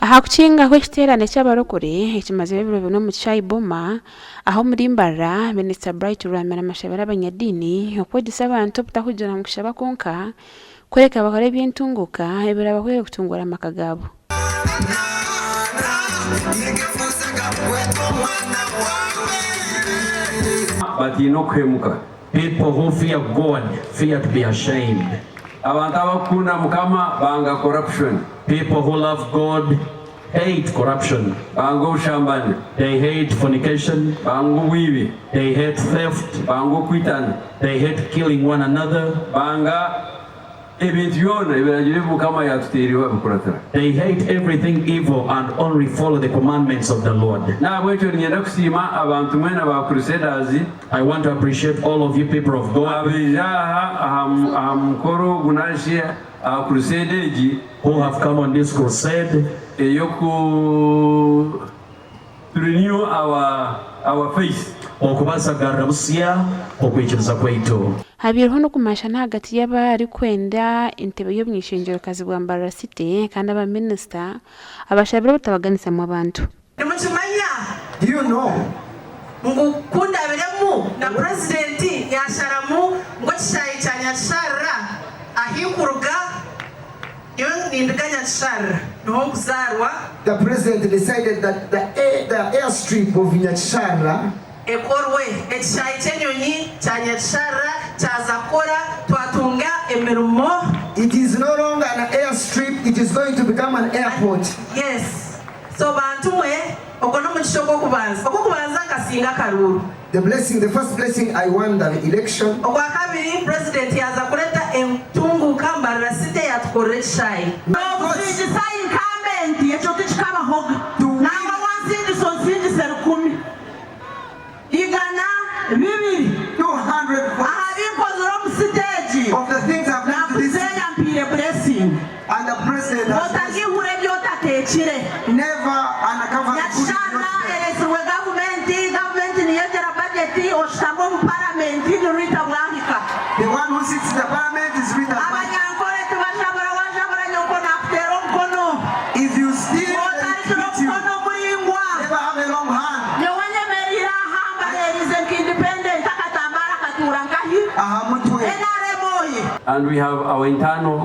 Aha kukingaho ekiteerane ky'abarokore ekimazire ebiro bina omu kishaayi Boma aha omuri Mbarara, Minisita Bright Rwamirama ashabire abanyadiini okwegyesa abantu obutahugira mu kushaba kwonka kureka bakore eby'entunguuka ebirabahwere kutunguura amaka gaabo. Batiina okuhemuka. People who fear God fear to be ashamed. Abantu abakukunda Mukama banga corruption. People who love God hate corruption. Banga obushambani. They hate fornication. Banga obwibi. They hate theft. Banga okwitana. They hate killing one another. Banga Ebintu byona ebiragiro ebi Mukama yaatutaireho abikuratira. They hate everything evil and only follow the commandments of the Lord. N'ahabw'ekyo niinyenda kusiima abantu mwena ba Crusaders. I want to appreciate all of you people of God. Abaija aha aha mukoro ogu nari shi aha crusade egi. Who have come on this crusade. Ey'oku to renew our our faith. Okubaasa kugarura busya okwikiriza kwaitu. Habaireho n'okumashana ahagati y'abarikwenda entebe y'obuny'eishengyerokazi bwa Mbarara City kandi aba minisita abashabire obutabaganisamu abantu. Nimukimanya Do you know? ngu ku ndabiremu na Purezidenti yaasharamu ngu ekishaayi kya Nyakisharira ahi nkuruga, nyowe ninduga Nyakisharira niho nkuzaarwa. The president decided that the the airstrip of Nyakisharira. Ekorwe. Ekishaayi ky'enyonyi kya Nyakisharira kyaza kukora twatunga emirimo. It is no longer an airstrip, it is going to become an airport. Yes. So bantu mwe, ogwo n'omugisha ogw'okubanza. Ogw'okubanza nkasinga akaruuru. The blessing, the first blessing I won the election. Ogwakabiri, Purezidenti yaaza kureta entunguuka Mbarara City yaatukorera ekishaayi. N'okusingisa incumbent ekyo tikikabahoga. Nangwa wansingisa onsingise rukumi, igana, bibiri. Aha bi nkozire omu city egi, nakuzeeya mpiire blessing. Otaryihura ebi otateekire. Nyakisharara eretsirwe gavumenti, gavumenti niyo egira bajeti, oshutami omu paramenti ni Rita Bwahika. Abanyankore tibajabura, wajabura nyoko nakuteera omukono. Otarigira omukono muraingwa. Nyowe nyemereire aha mbaheerize nka independent akatambaara katuura nkahi? NRM oye! And we have our internal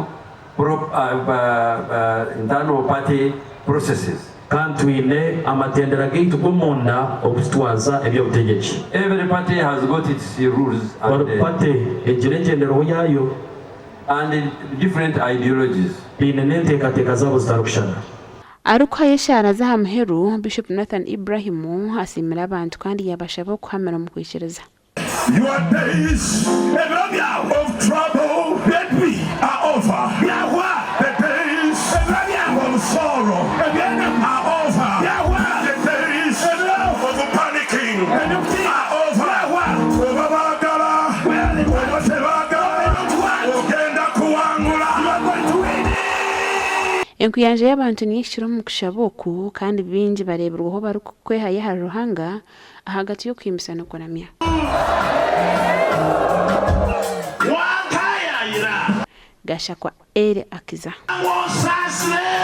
internal party processes. Kandi twine amatendera gaitu g'omunda okututwaza eby'obutegyeki. Every party has got its rules and. Buri party egira engyenderwaho yaayo. And different ideologies. Baine n'enteekateeka zaabo zitarikushushana. Arikuhayo eshaara z'aha muheru, Bishop Nathan Ibrahim asiimire abantu kandi yaabashaba okuhamira omu kwikiriza. Your days Ebiro byawe of trouble by'ebi are over. Byahwa. The days Ebiro byawe of sorrow eby'enaku are over. Byahwa. The days Ebiro of panicking eby'okutiina are over. Byahwa. Oba baagala Whether they oba want tebaagala, or they don't want, ogenda kuwangula. you are going to win. Enkuyanja y'abantu niyo ehikire omu kushaba oku kandi baingi bareebirweho barikwehayo ahari Ruhanga ahagati y'okuhimbisa n'okuramya. Wankayayira. Gashakwa Eli Akiza. Ngu onsaasire.